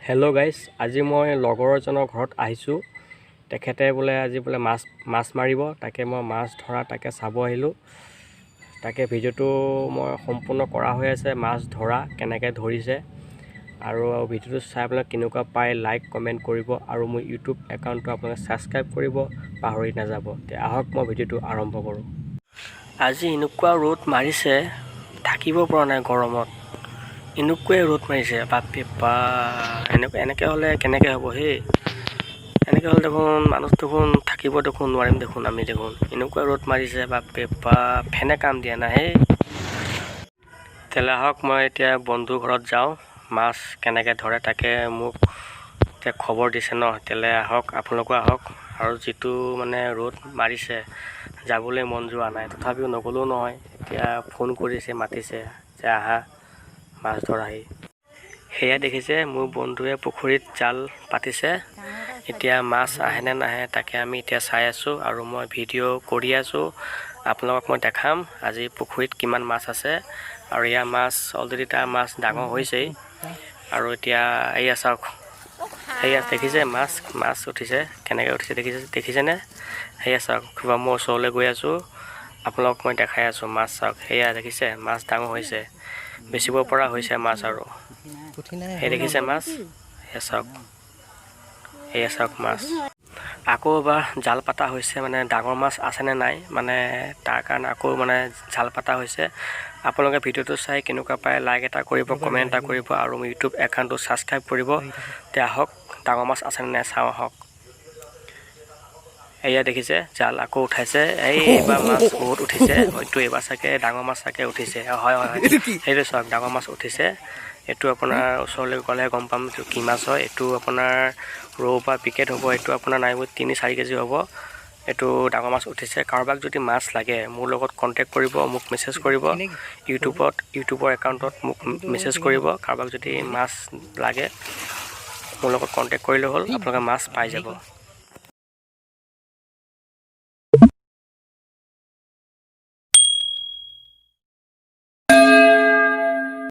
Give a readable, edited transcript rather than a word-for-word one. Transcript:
Hello' guys, আজি মই লগৰ এজনৰ ঘৰত আহিছোঁ। তেখেতে বোলে আজি বোলে মাছ মাছ মাৰিব। তাকে মই মাছ ধৰা তাকে চাব আহিলোঁ। তাকে ভিডিঅ'টো মই সম্পূৰ্ণ কৰা হৈ আছে, মাছ ধৰা কেনেকৈ ধৰিছে। আৰু ভিডিঅ'টো চাই পেলাই কেনেকুৱা পায় লাইক কমেণ্ট কৰিব আৰু মোৰ ইউটিউব একাউণ্টটো আপোনালোকে ছাবস্ক্ৰাইব কৰিব পাহৰি নাযাব। তে আহক, মই ভিডিঅ'টো আৰম্ভ কৰোঁ। আজি এনেকুৱা ৰ'দ মাৰিছে, থাকিব পৰা নাই গৰমত। এনেকুৱাই ৰ'দ মাৰিছে, বাপৰে বাপ! এনেকুৱা এনেকৈ হ'লে কেনেকৈ হ'ব হেই? এনেকৈ হ'লে দেখোন মানুহ দেখোন থাকিব দেখোন নোৱাৰিম দেখোন আমি দেখোন। এনেকুৱা ৰ'দ মাৰিছে, বাপৰে বাপ! ফেনে কাম দিয়া নাই হেই। তেতিয়াহ'লে আহক, মই এতিয়া বন্ধুৰ ঘৰত যাওঁ। মাছ কেনেকৈ ধৰে তাকে মোক এতিয়া খবৰ দিছে ন। তেতিয়াহ'লে আহক, আপোনালোকো আহক। আৰু যিটো মানে ৰ'দ মাৰিছে, যাবলৈ মন যোৱা নাই। তথাপিও নগ'লেও নহয়। এতিয়া ফোন কৰিছে, মাতিছে যে আহা মাছ ধৰাহি। সেয়া দেখিছে, মোৰ বন্ধুৱে পুখুৰীত জাল পাতিছে। এতিয়া মাছ আহেনে নাহে তাকে আমি এতিয়া চাই আছোঁ আৰু মই ভিডিঅ' কৰি আছোঁ। আপোনালোকক মই দেখাম আজি পুখুৰীত কিমান মাছ আছে। আৰু এয়া মাছ অলৰেডি তাৰ মাছ ডাঙৰ হৈছেই। আৰু এতিয়া এয়া চাওক, সেয়া দেখিছে, মাছ মাছ উঠিছে। কেনেকৈ উঠিছে দেখিছে, দেখিছেনে? সেয়া চাওক। কিবা মই ওচৰলৈ গৈ আছোঁ, আপোনালোকক মই দেখাই আছোঁ। মাছ চাওক, সেয়া দেখিছে, মাছ ডাঙৰ হৈছে, বেচিব পৰা হৈছে মাছ। আৰু সেই দেখিছে মাছ, সেয়া চাওক, সেয়া চাওক মাছ। আকৌ এবাৰ জাল পাতা হৈছে, মানে ডাঙৰ মাছ আছেনে নাই মানে তাৰ কাৰণে আকৌ মানে জাল পাতা হৈছে। আপোনালোকে ভিডিঅ'টো চাই কেনেকুৱা পায় লাইক এটা কৰিব, কমেণ্ট এটা কৰিব আৰু মোৰ ইউটিউব একাউণ্টটো ছাবস্ক্ৰাইব কৰিব। এতিয়া আহক, ডাঙৰ মাছ আছেনে নাই চাওঁ আহক। এয়া দেখিছে, জাল আকৌ উঠাইছে। এই এইবাৰ মাছ বহুত উঠিছে। হয়তো এইবাৰ চাগে ডাঙৰ মাছ চাগে উঠিছে। হয়, সেইটো চাওক, ডাঙৰ মাছ উঠিছে। এইটো আপোনাৰ ওচৰলৈ গ'লেহে গম পাম এইটো কি মাছ হয়। এইটো আপোনাৰ ৰৌ বা বিকেট হ'ব। এইটো আপোনাৰ নাই 3-4 কেজি হ'ব। এইটো ডাঙৰ মাছ উঠিছে। কাৰোবাক যদি মাছ লাগে, মোৰ লগত কণ্টেক্ট কৰিব, মোক মেছেজ কৰিব ইউটিউবত। ইউটিউবৰ একাউণ্টত মোক মেছেজ কৰিব। কাৰোবাক যদি মাছ লাগে, মোৰ লগত কণ্টেক্ট কৰিলে হ'ল, আপোনালোকে মাছ পাই যাব।